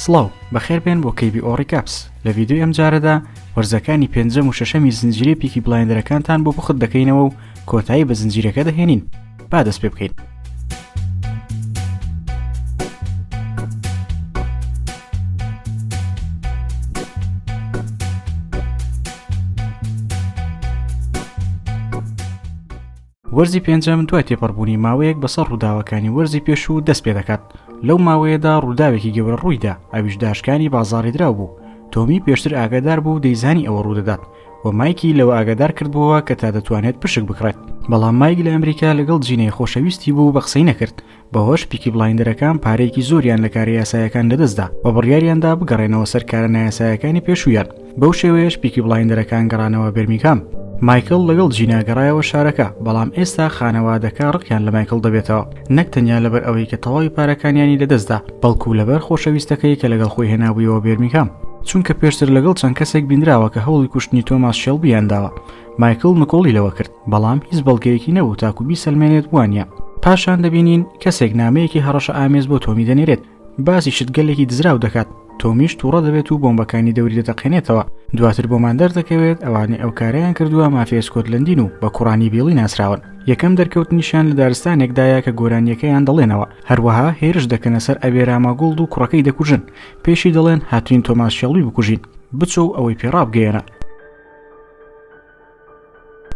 سڵاو، بەخێربێن بۆ KBO Recaps. لە ڤیدیۆی ئەمجارەدا وەرزەکانی پێنجەم و شەشەمی زنجیرەی پیکی بڵایندەرەکانتان بۆ پوخت دەکەینەوە و کۆتایی بە زنجیرەکە دەهێنین. با دەست پێ بکەین. وەرزی پێنجەم دوای تێپەڕبوونی ماوەیەک بەسەر ڕووداوەکانی وەرزی پێشوو دەست پێ دەکات لەو ماوەیەدا ڕووداوێکی گەورە ڕوویدا ئەویش داشکانی بازاڕی دراو بوو تۆمی پێشتر ئاگادار بوو دەیزانی ئەوە ڕوودەدات و مایکی لەوە ئاگادار کردبووەوە کە تا دەتوانێت پشک بکڕێت بەڵام مایک لە ئەمریکا لەگەڵ جینای خۆشەویستی بوو بە قسەی نەکرد بەوەش پیکی بڵایندەرەکان پارەیەکی زۆریان لە کارە یاسایەکان لەدەستدا و بڕیاریاندا بگەڕێنەوە سەر کارە نایاسایەکانی پێشوویان بەو شێوەیەش پیکی بڵایندەرەکان گەڕانەوە بێرمیگهام مایکڵ لەگەڵ جینا گەڕایەوە شارەکە بەڵام ئێستا خانەوادەکە ڕقیان لە مایکڵ دەبێتەوە نەک تەنیا لەبەر ئەوەی کە تەواوی پارەکانیانی لەدەستدا بەڵکو لەبەر خۆشەویستەکەی کە لەگەڵ خۆی هێنابوویەوە بێرمیگهام چونکە پێشتر لەگەڵ چەند کەسێک بینراوە کە هەوڵی کوشتنی تۆماس شێڵبیان داوە مایکڵ نکۆڵی لەوە کرد بەڵام هیچ بەڵگەیەکی نەبوو تاکو بیسەلمێنێت وانە پاشان دەبینین کەسێک نامەیەکی هەڕەشە ئامێز بۆ تۆمی دەنێرێت باسی شتگەلێکی دزراو دەکات تۆمیش تووڕە دەبێت و بۆمبەکانی دەوری دەتەقێنێتەوە دواتر بۆمان دەردەکەوێت ئەوانەی ئەو کارەیان کردووە مافیای سکۆتلەندین و بە کوڕانی بیڵی ناسراون یەکەم دەرکەوتنیشیان لە دارستانێکدایە کە گۆرانیەکەیان دەڵێنەوە هەروەها هێرش دەکەنە سەر ئەبێراما گۆڵد و کوڕەکەی دەکوژن پێشی دەڵێن هاتوین تۆماس شێڵبی بکوژین بچۆ و ئەوەی پێڕابگەیەنە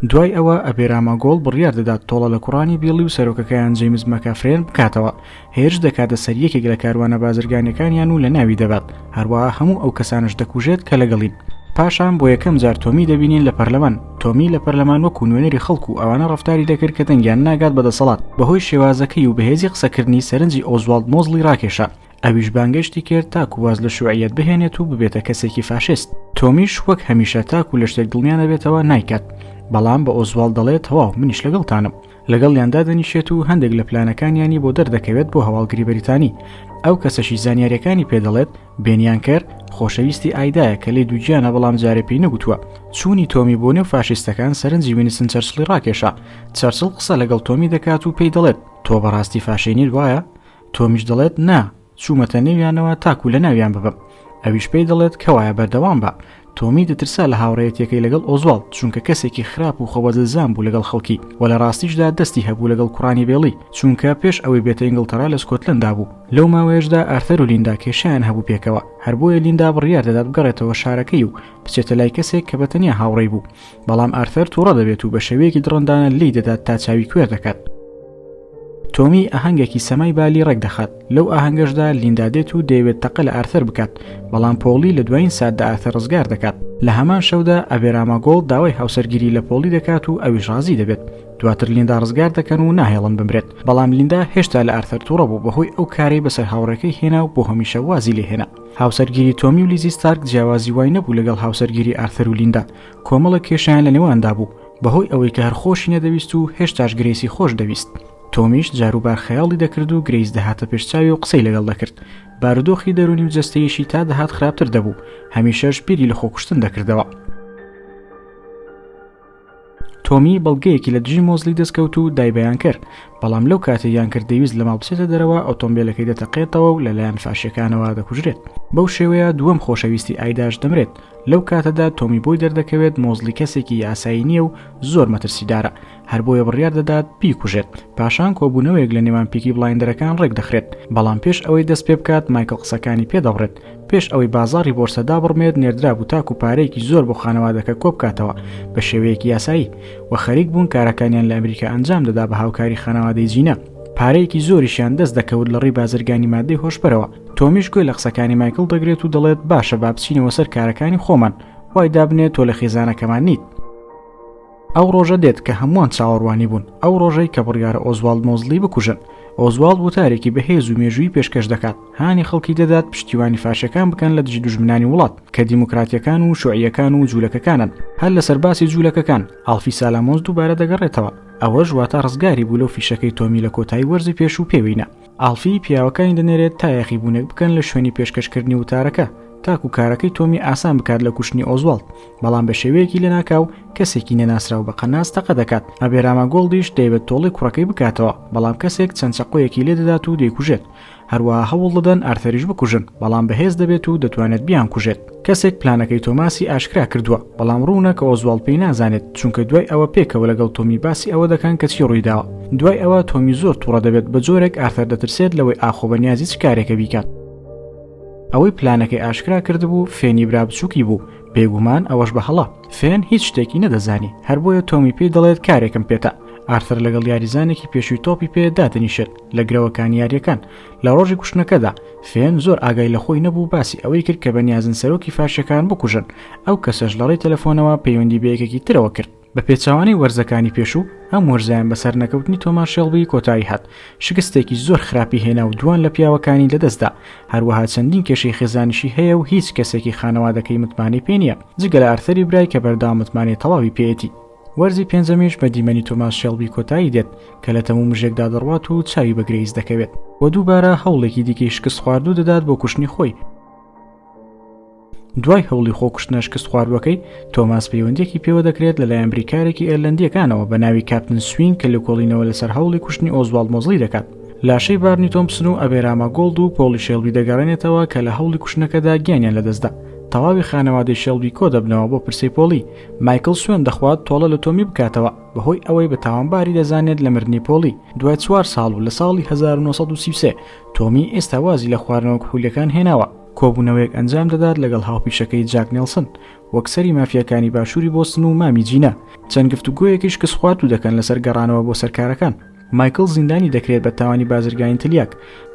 دوای ئەوە ئەبێراما گۆڵ بڕیار دەدات تۆڵە لە کوڕانی بیڵی و سەرۆکەکەیان جەیمز مەکافرێن بکاتەوە، هێرش دەکاتە سەر یەکێک لە کاروانە بازرگانیەکانیان و لەناوی دەبات، هەروەها هەموو ئەو کەسانەش دەکوژێت کە لەگەڵین. پاشان بۆ یەکەم جار تۆمی دەبینین لە پەرلەمان، تۆمی لە پەرلەمان وەکو نوێنەری خەڵک و ئەوانە ڕەفتاری دەکرد کە دەنگیان ناگات بە دەسەڵات، بەهۆی شێوازەکەی و بەهێزی قسەکردنی سەرنجی ئۆزواڵد مۆزڵی ڕاکێشا، ئەویش بانگێشتی کرد تاکو واز لە شوعیەت بهێنێت و ببێتە کەسێکی فاشیست. تۆمیش وەک هەمیشە تاکو لە شتێک دڵنیا نەبێتەوە نایکات. بەڵام بە ئۆزواڵد دەڵێت تەواو منیش لەگەڵتانم. لەگەڵیان دادەنیشێت و هەندێک لە پلانەکانیانی بۆ دەردەکەوێت بۆ هەواڵگری بەریتانی. ئەو کەسەشی زانیاریەکانی پێ دەڵێت بێن یانکەر خۆشەویستی ئایدایە کە لێی دووگیانە بەڵام جارێ پێی نەگوتووە. چوونی تۆمی بۆ نێو فاشیستەکان سەرنجی وینستن چەرچڵی ڕاکێشا. چەرچڵ قسە لەگەڵ تۆمی دەکات و پێی دەڵێت تۆ بەڕاستی فاشی نیت وایە؟ تۆمیش دەڵێت نا چوومەتە نێویانەوە تاکو لە ناویان ببم ئەویش پێی دەڵێت کەوایە بەردەوام بە تۆمی دەترسا لە هاوڕێیەتیەکەی لەگەڵ ئۆزواڵد چونکە کەسێکی خراپ و خۆبەدلزان بوو لەگەڵ خەڵکی و لە ڕاستیشدا دەستی هەبوو لەگەڵ کوڕانی بێڵی چونکە پێش ئەوەی بێتە ئینگڵتەرا لە سکۆتلەندا بوو لەو ماوەیەشدا ئارثەر و لیندا کێشەیان هەبوو پێکەوە هەر بۆیە لیندا بڕیار دەدات بگەڕێتەوە شارەکەی و بچێتە لای کەسێک کە بە تەنیا هاوڕێی بوو بەڵام ئارثەر تووڕە دەبێت و بە شێوەیەکی دڕندانە لێی دەدات تا چاوی کوێر دەکات. تۆمی ئاهەنگێکی سەمای بالی ڕێکدەخات، لەو ئاهەنگەشدا لیندا دێت و دەیەوێت تەقە لە ئارثەر بکات، بەڵام پۆڵی لە دوایین ساتدا ئارثەر ڕزگار دەکات. لە هەمان شەودا ئەبێراما گۆڵد داوای هاوسەرگیری لە پۆڵی دەکات و ئەویش ڕازی دەبێت. دواتر لیندا ڕزگار دەکەن و ناهێڵن بمرێت، بەڵام لیندا هێشتا لە ئارثەر توڕە بوو بەهۆی ئەو کارەی بەسەر هاوڕێکەی هێنا و بۆ هەمیشە وازی لێهێنا. هاوسەرگیری تۆمی و لیزی ستارک جیاوازی وای نەبوو لەگەڵ هاوسەرگیری ئارثەر و لیندا، کۆمەڵێک کێشەیان لە نێواندا بوو بەهۆی ئەوەی کە هەر خۆشی نەدەویست و هێشتاش گرەیسی خۆش دەویست. تۆمیش جاروبار خەیاڵی دەکرد و گرەیس دەهاتە پێش چاوی و قسەی لەگەڵ دەکرد. بارودۆخی دەروونی و جەستەییشی تا دەهات خراپتر دەبوو، هەمیشەش بیری لە خۆکوشتن دەکردەوە. تۆمی بەڵگەیەکی لە دژی مۆزلی دەستکەوت و دای بە یانکەر، بەڵام لەو کاتەی یانکەر دەیویست لە ماڵ بچێتە دەرەوە ئۆتۆمبێلەکەی دەتەقێتەوە و لەلایەن فاشیەکانەوە دەکوژرێت. بەو شێوەیە دووەم خۆشەویستی ئایداش دەمرێت. لەو کاتەدا تۆمی بۆی دەردەکەوێت مۆزلی کەسێکی یاسایی نییە و زۆر مەترسیدارە، هەر بۆیە بڕیار دەدات بیکوژێت. پاشان کۆبوونەوەیەک لە نێوان پیکی بڵایندەرەکان ڕێکدەخرێت، بەڵام پێش ئەوەی دەست پێ بکات مایکڵ قسەکانی پێ دەبڕێت. پێش ئەوەی بازاڕی بۆرسە دابڕمێت نێردرابوو تاکو پارەیەکی زۆر بۆ خانەوادەکە کۆبکاتەوە بە شێوەیەکی یاسایی و خەریک بوون کارەکانیان لە ئەمریکا ئەنجام دەدا بە هاوکاری خانەوادەی جینا پارەیەکی زۆریشیان دەست دەکەوت لە ڕێی بازرگانی مادەی هۆشبەرەوە تۆمیش گوێ لە قسەکانی مایکڵ دەگرێت و دەڵێت باشە با بچینەوە سەر کارەکانی خۆمان وای دابنێ تۆ لە خێزانەکەمان نیت. ئەو ڕۆژە دێت کە هەمووان چاوەڕوانی بوون، ئەو ڕۆژەی کە بڕیارە ئۆزواڵد مۆزڵی بکوژن. ئۆزواڵد وتارێکی بەهێز و مێژوویی پێشکەش دەکات، هانی خەڵکی دەدات پشتیوانی فاشیەکان بکەن لە دژی دوژمنانی وڵات، کە دیموکراتیەکان و شوعیەکان و جوولەکەکانن. هەر لەسەر باسی جوولەکەکان، ئاڵفی سالامۆنز دووبارە دەگەڕێتەوە. ئەوەش واتە ڕزگاری بوو لەو فیشەکەی تۆمی لە کۆتایی وەرزی پێشوو پێوەی نا. ئاڵفی پیاوەکانی دەنێرێت تا یاخیبوونێک بکەن لە شوێنی پێشکەشکردنی وتارەکە. تاکو کارەکەی تۆمی ئاسان بکات لە کوشتنی ئۆزواڵد، بەڵام بە شێوەیەکی لەناکاو کەسێکی نەناسراو بە قەناس تەقە دەکات. ئەبێراما گۆڵدیش دەیەوێت تۆڵەی کوڕەکەی بکاتەوە، بەڵام کەسێک چەند چەقۆیەکی لێدەدات و دەیکوژێت. هەروەها هەوڵ دەدەن ئارثەریش بکوژن، بەڵام بەهێز دەبێت و دەتوانێت بیانکوژێت. کەسێک پلانەکەی تۆماسی ئاشکرا کردووە، بەڵام ڕوونە کە ئۆزواڵد پێی نازانێت، چونکە دوای ئەوە پێکەوە لەگەڵ تۆمی باسی ئەوە دەکەن کە چی ڕوویداوە. دوای ئەوە تۆمی زۆر توڕە دەبێت، بە جۆرێک ئارثەر دەترسێت لەوەی ئاخۆ بە نیازی چ کارێکە بیکات. ئەوەی پلانەکەی ئاشکرا کردبوو فێنی برا بچووکی بوو، بێگومان ئەوەش بە هەڵە. فێن هیچ شتێکی نەدەزانی، هەر بۆیە تۆمی پێی دەڵێت کارێکم پێتە. ئارثەر لەگەڵ یاریزانێکی پێشووی تۆپی پێ دادەنیشێت لە گرەوەکانی یارییەکان. لە ڕۆژی کوشتنەکەدا، فێن زۆر ئاگای لە خۆی نەبوو باسی ئەوەی کرد کە بەنیازن سەرۆکی فاشیەکان بکوژن، ئەو کەسەش لەڕێی تەلەفۆنەوە پەیوەندی بە یەکێکی ترەوە کرد. بە پێچەوانەی وەرزەکانی پێشوو، ئەم وەرزەیان بە سەرنەکەوتنی تۆماس شێڵبی کۆتایی هات، شکستێکی زۆر خراپی هێنا و دووان لە پیاوەکانی لەدەستدا، هەروەها چەندین کێشەی خێزانیشی هەیە و هیچ کەسێکی خانەوادەکەی متمانەی پێ نییە، جگە لە ئارثەری برای کە بەردەوام متمانەی تەواوی پێیەتی. وەرزی پێنجەمیش بە دیمەنی تۆماس شێڵبی کۆتایی دێت کە لە تەمومژێکدا دەڕوات و چاوی بە گرەیس دەکەوێت و دووبارە هەوڵێکی دیکەی شکستخواردوو دەدات بۆ کوشتنی خۆی. دوای هەوڵی خۆکوشتنە شکستخواردووەکەی، تۆماس پەیوەندییەکی پێوە دەکرێت لەلایەن بریکارێکی ئێرلەندییەکانەوە بە ناوی کاپتن سوینگ کە لێکۆڵینەوە لەسەر هەوڵی کوشتنی ئۆزواڵد مۆزڵی دەکات. لاشەی بارنی تۆمپسن و ئەبێراما گۆڵد و پۆڵی شێڵبی دەگەڕێنێتەوە کە لە هەوڵی کوشتنەکەدا گیانیان لەدەستدا. تەواوی خانەوادەی شێڵبی کۆدەبنەوە بۆ پرسەی پۆڵی. مایکڵ سوێند دەخوات تۆڵە لە تۆمی بکاتەوە بەهۆی ئەوەی بە تاوانباری دەزانێت لە مردنی پۆڵی. دوای چوار ساڵ و لە ساڵی 1933 تۆمی ئێستا وازی لە خواردنەوە کحولیەکان هێناوە. کۆبوونەوەیەک ئەنجام دەدات لەگەڵ هاوپیشەکەی جاک نێڵسن وەک سەری مافیاکانی باشووری بۆستن و مامی جینا. چەند گفتوگۆیەکی شکستخواردوو دەکەن لەسەر گەڕانەوە بۆ سەر کارەکان. مایکڵ زیندانی دەکرێت بە تاوانی بازرگانی تلیاک.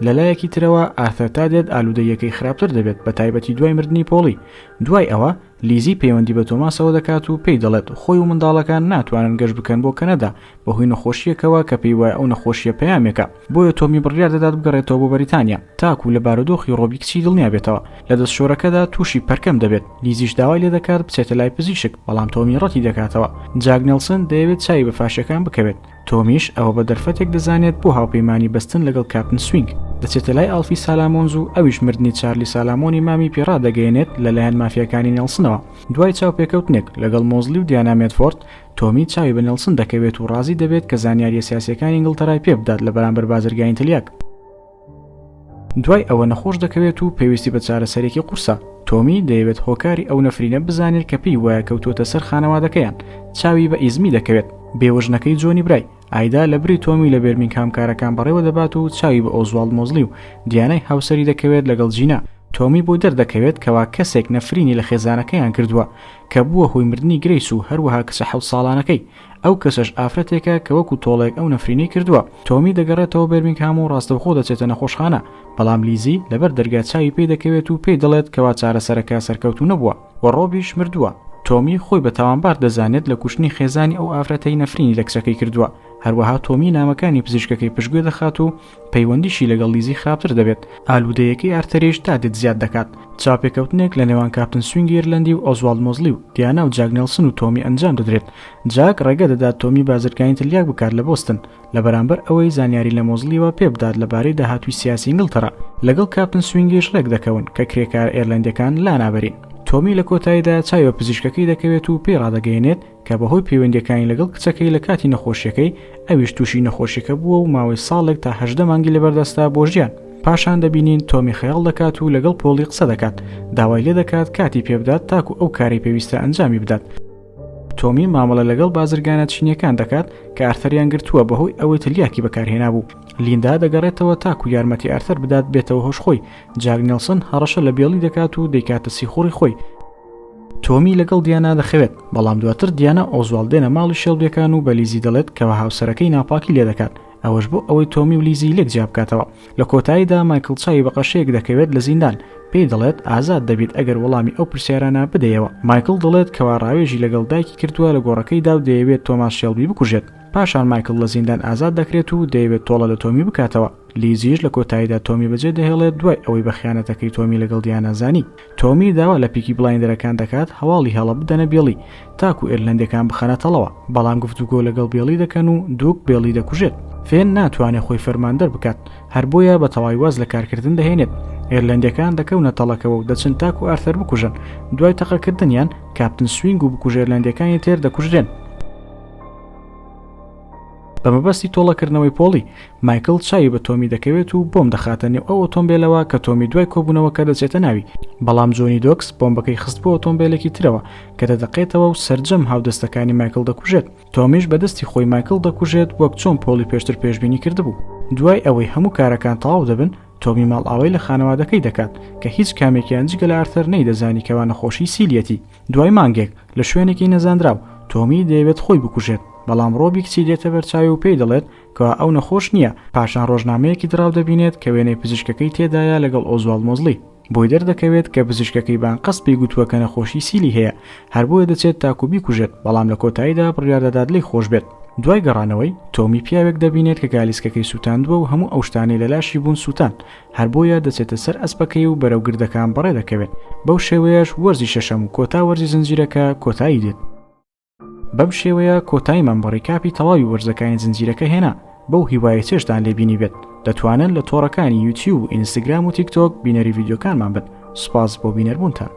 لەلایەکی ترەوە ئارثەر تا دێت ئالوودەییەکەی خراپتر دەبێت بەتایبەتی دوای مردنی پۆڵی. دوای ئەوە لیزی پەیوەندی بە تۆماسەوە دەکات و پێی دەڵێت خۆی و منداڵەکان ناتوانن گەشت بکەن بۆ کەنەدا بەهۆی نەخۆشییەکەوە کە پێی وایە ئەو نەخۆشییە پەیامێکە، بۆیە تۆمی بڕیار دەدات بگەڕێتەوە بۆ بەریتانیا تاکوو لە بارودۆخی ڕۆبی کچی دڵنیا بێتەوە. لە دەستشۆرەکەدا تووشی پەرکەم دەبێت، لیزیش داوای لێدەکات بچێتە لای پزیشک، بەڵام تۆمی ڕەتی دەکاتەوە. جاک نێڵسن دەیەوێت چاوی بە فاشیەکان بکەوێت. تۆمیش ئەوە بە دەرفەتێک دەزانێت بۆ هاوپەیمانی بەستن لەگەڵ کاپتن سوینگ. دەچێتە لای ئاڵفی سالامۆنز و ئەویش مردنی چارلی سالامۆنی مامی پێ ڕادەگەیەنێت لەلایەن مافیاکانی نێڵسنەوە. دوای چاوپێکەوتنێک لەگەڵ مۆزلی و دیانا مێدفۆرد، تۆمی چاوی بە نێڵسن دەکەوێت و ڕازی دەبێت کە زانیارییە سیاسییەکانی ئینگڵتەرای پێ بدات لە بەرامبەر بازرگانی تلیاک. دوای ئەوە نەخۆش دەکەوێت و پێویستی بە چارەسەرێکی قورسە. تۆمی دەیەوێت هۆکاری ئەو نەفرینە بزانێت کە پێی وایە کەوتووەتە سەر خانەوادەکەیان. چاوی بە ئیزمی دەکەوێت، بێوەژنەکەی جۆنی برای. ئایدا لە بری تۆمی لە بێرمینگهام کارەکان بەڕێوە دەبات و چاوی بە ئۆزواڵد مۆزلی و دیانای هاوسەری دەکەوێت لەگەڵ جینا. تۆمی بۆی دەردەکەوێت کەوا کەسێک نەفرینی لە خێزانەکەیان کردووە کە بووە هۆی مردنی گرەیس و هەروەها کچە حەوت ساڵانەکەی. ئەو کەسەش ئافرەتێکە کە وەکو تۆڵەیەک ئەو نەفرینەی کردووە. تۆمی دەگەڕێتەوە بێرمینگهام و ڕاستەوخۆ دەچێتە نەخۆشخانە، بەڵام لیزی لەبەر دەرگا چاوی پێی دەکەوێت و پێی دەڵێت کەوا چارەسەرەکە سەرکەوتوو نەبووە و ڕۆبیش مردووە. تۆمی خۆی بە تاوانبار دەزانێت لە کوشتنی خێزانی ئەو ئافرەتەی نەفرینی لە کچەکەی کردووە. هەروەها تۆمی نامەکانی پزیشکەکەی پشتگوێ دەخات و پەیوەندیشی لەگەڵ لیزی خراپتر دەبێت. ئالوودەیەکەی ئارتەریش تا دێت زیاد دەکات. چاوپێکەوتنێک لە نێوان کاپتن سوینگی ئێرلەندی و ئۆزواڵد مۆزلی و دیانا و جاک نێڵسن و تۆمی ئەنجام دەدرێت. جاک ڕێگە دەدات تۆمی بازرگانی تلیاک بکات لە بۆستن، لە بەرامبەر ئەوەی زانیاری لە مۆزلیەوە پێ بدات لەبارەی داهاتووی سیاسی ئینگلتەرا. لەگەڵ کاپتن سوینگیش ڕێک دەکەون کە کرێکارە ئێرلەندیەکان لانابەرین. تۆمی لە کۆتاییدا چاوی بە پزیشکەکەی دەکەوێت و پێی ڕادەگەیەنێت کە بەهۆی پەیوەندیەکانی لەگەڵ کچەکەی لە کاتی نەخۆشیەکەی ئەویش تووشی نەخۆشیەکە بووە و ماوەی ساڵێک تا 18 مانگی لەبەردەستە بۆ ژیان. پاشان دەبینین تۆمی خەیاڵ دەکات و لەگەڵ پۆڵی قسە دەکات، داوای لێدەکات کاتی پێبدات تاکو ئەو کارەی پێویستە ئەنجامی بدات. تۆمی مامەڵە لەگەڵ بازرگانە چینیەکان دەکات کە ئارثەریان گرتووە بەهۆی ئەوەی تلیاکی بەکارهێنابوو. لیندا دەگەڕێتەوە تاکو یارمەتی ئارثەر بدات بێتەوە هۆش خۆی. جاک نێڵسن هەڕەشە لە بێڵی دەکات و دەیکاتە سیخوڕی خۆی. تۆمی لەگەڵ دیانا دەخەوێت، بەڵام دواتر دیانا ئۆزواڵد دێنە ماڵی شێڵبیەکان و بە لیزی دەڵێت کەوا هاوسەرەکەی ناپاکی لێدەکات، ئەوەش بۆ ئەوەی تۆمی و لیزی لێک جیا بکاتەوە. لە کۆتاییدا مایکڵ چاوی بە قەشەیەک دەکەوێت لە زیندان، پێی دەڵێت ئازاد دەبیت ئەگەر وەڵامی ئەو پرسیارانە بدەیەوە. مایکڵ دەڵێت کەوا ڕاوێژی لەگەڵ دایکی کردووە لە گۆڕەکەیدا و دەیەوێت تۆماس شێڵبی بکوژێت. پاشان مایکڵ لە زیندان ئازاد دەکرێت و دەیەوێت تۆڵە لە تۆمی بکاتەوە. لیزیش لە کۆتاییدا تۆمی بەجێ دەهێڵێت دوای ئەوەی بە خیانەتەکەی تۆمی لەگەڵ دیانا زانی. تۆمی داوا لە پیکی بڵایندەرەکان دەکات هەواڵی هەڵە بدەنە بێڵی تاکو ئێرلەندیەکان بخەنە تەڵەوە، بەڵام گفتوگۆ لەگەڵ بێڵی دەکەن و دوک بێڵی دەکوژێت. فێن ناتوانێت خۆی فەرماندەر بکات، هەر بۆیە بە تەواوی واز لە کارکردن دەهێنێت. ئێرلەندیەکان دەکەونە تەڵەکەوە و دەچن تاکو ئارثەر بکوژن. دوای تەقەکردنیان، کاپتن سوینگ و بکوژە ئێرلەندیەکانی تر دەکوژرێن. بە مەبەستی تۆڵەکردنەوەی پۆڵی، مایکڵ چاوی بە تۆمی دەکەوێت و بۆمب دەخاتە نێو ئەو ئۆتۆمبێلەوە کە تۆمی دوای کۆبوونەوەکە دەچێتە ناوی، بەڵام جۆنی دۆکس بۆمبەکەی خستبووە ئۆتۆمبێلێکی ترەوە کە دەتەقێتەوە و سەرجەم هاودەستەکانی مایکڵ دەکوژێت. تۆمیش بە دەستی خۆی مایکڵ دەکوژێت وەک چۆن پۆڵی پێشتر پێشبینی کردبوو. دوای ئەوەی هەموو کارەکان تەواو دەبن، تۆمی ماڵئاوای لە خانەوادەکەی دەکات، کە هیچ کامێکیان جگە لە ئارثەر نەیدەزانی کەوا نەخۆشی سیلیەتی. دوای مانگێک، لە شوێنێکی نەزانراو، تۆمی دەیەوێت خۆی بکوژێت، بەڵام ڕۆبی کچی دێتە بەرچاوی و پێی دەڵێت کەوا ئەو نەخۆش نییە، پاشان ڕۆژنامەیەکی دڕاو دەبینێت کە وێنەی پزیشکەکەی تێدایە لەگەڵ ئۆزواڵد مۆزڵی. بۆی دەردەکەوێت کە پزیشکەکەی بە ئەنقەست پێی گوتووە کە نەخۆشی سیلی هەیە، هەر بۆیە دەچێت تاکو بیکوژێت، بەڵام لە کۆتاییدا بڕیار دەدات لێی خۆش بێت. دوای گەڕانەوەی، تۆمی پیاوێک دەبینێت کە گالیسکەکەی سووتاندووە و هەموو ئەو شتانەی لە لاشی بوون سووتان، هەر بۆیە دەچێتە سەر ئەسپەکەی و بەرەو گردەکان بەڕێ دەکەوێت. بەو شێوەیەش وەرزی شەشەم و کۆتا وەرزی زنجیرەکە کۆتایی دێت. بەم شێوەیە کۆتاییمان بە recap ی تەواوی وەرزەکانی زنجیرەکە هێنا، بەو هیوایەی چێژتان لێ بینیبێت. دەتوانن لە تۆڕەکانی یوتیوب و ئینستگرام و تیک تۆک بینەری ڤیدیۆکانمان بن. سوپاس بۆ بینەربوونتان.